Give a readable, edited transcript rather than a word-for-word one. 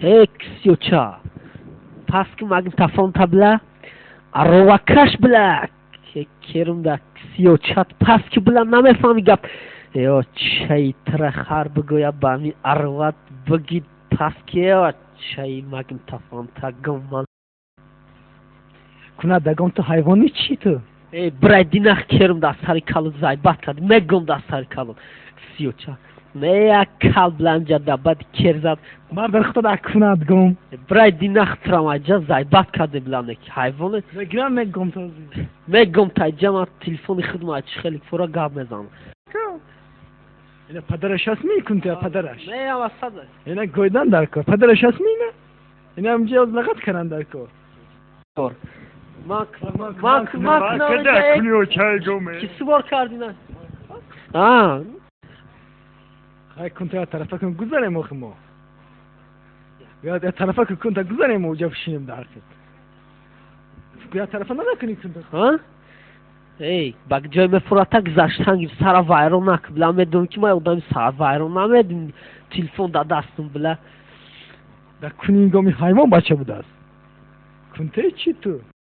Э, кисёча, пас ки магнитофон та, бля, аровакаш, бля, керумда кисёчат, пас ки, бля, намефаҳми гап. Ё чай тра хар бигӯя ба ами арват бигид, пас ки чай магнитофон та гум. Кунад дагом, ту ҳайвони чӣ ту? Э, брай динах, керум да сари калу зайбат кард, мегум да сари калу кисёча. Не, як кал бланҷа да баъд кер зад. Мардар худо да кунад гум. Брай динах, трамаҷа зайбат карде, бланеки ҳайвоне. Мегирам, мегум този. Мегум тайҷа, ман телефони худма чи хеле фура гап мезанам. Ина падараш ҳаст, мекунта падараш. Не, авасад. Ина гойдан дар кор. Падараш ҳаст мина? Ина амҷа лағат каран дар кор. Мак мак мак. Ки сувор кардина? А. Хай, кунта тарафа кун, гузарем охи мо. Я тарафа кун, кунта гузарем, уҷа бишинем дар хит. Я тарафа намекунӣ кунта. А? Эй, ба ҷой мефурата гузаштан гир, сара вайрон нак, бля, медонӣ ки ман одами сар вайрон намедим, телефон да дастам, бля. Да кунингоми ҳайвон бача будааст. Кунтаи чӣ ту?